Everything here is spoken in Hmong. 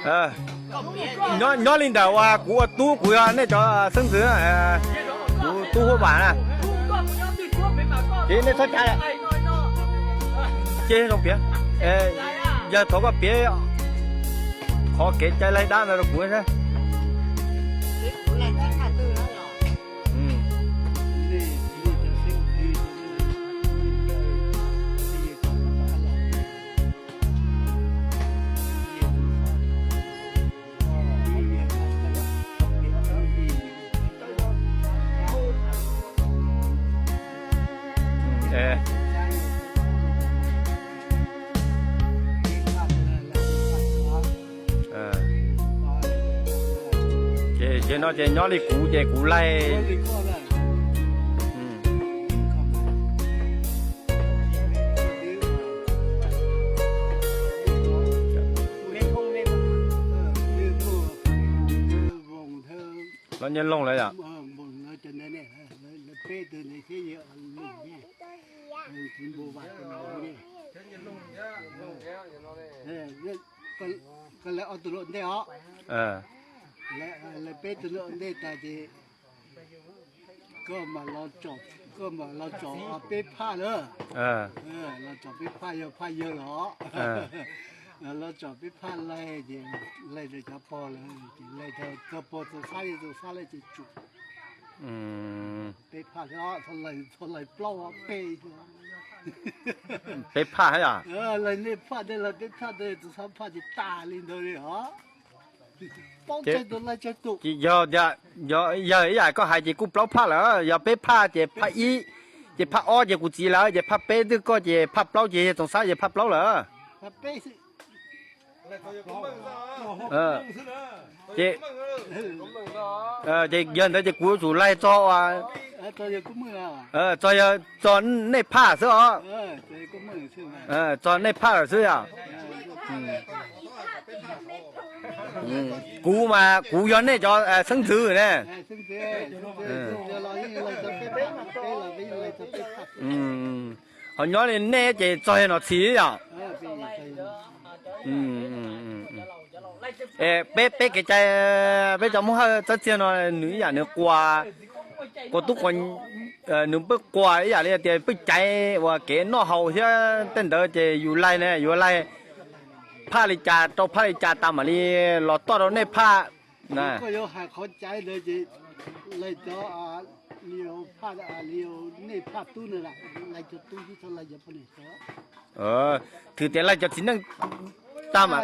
Nyob, nyob li ntawm uas kuv ua tub, kuv yog nej cov xeeb ntxwv, kuv tub huab vam na. Ces nej txhob cai, cia zoo piav. Yog thov koj piav qhov kev cai laig dab ntawd rau kuv saib. Ces no ces nyob li kuv ces kuv laig. Los nyob loog lawm yom. Koj lawv ob tug luam ntej os. Lawv peb tug luam ntej tas ces koj mam los tsom, koj mam los tsom peb phaj lawm. Los tsom peb phaj, yog phaj yawg los. Los tsom peb phaj laig ces laig rau cov pog lawm ces laig txog pog Txoos Xab, yog Txoos Xab lawm ces tsum peb phaj xwb, txhob laig plaub peb. Peb phaj thiab yom? Laig nej phaj tej, laig peb phaj tej, Txoos Xab phaj ces tas li ntawd li os. Paub tsawg tus laig tsawg tus. Yog tias, yog ib yam koj hais ces kuj plaub phaj lawm, yog peb phaj ces phaj ib, ces phaj ob ces kuv txiv lawm, ces phaj peb twb koj ces phaj plaub ces yog Txoos Xab ces phaj plaub lawm. Ces, ces yog ntawd ces kuv yuav tsum laig txog, txog yog, txog nej phaj xwb os. Txog nej phaj lawm xwb yom. Kuv mas kuv yog nej cov xeeb ntxwv ne. Ho nyob li nej ces txog yog nom txhis yom. Peb, peb kev cai, peb cov Hmoob Hawj txawb txiag no nws ib yam nws quas, quas tub quas, nws pheej quas ib yam li tias pheej caiv uas kev noj haus thiab tej ntawd ces yus laig ne, yuav laig phaj li cas rau phaj li cas tas mam li los toj rau nej phaj. Koj yuav hais qhov caiv ntawd ces laig cov, li phaj, li nej phaj tub na, laig cov tub xwb, txhob laig cov poj niam. Thwm tias laig cov txiv neej tag mas.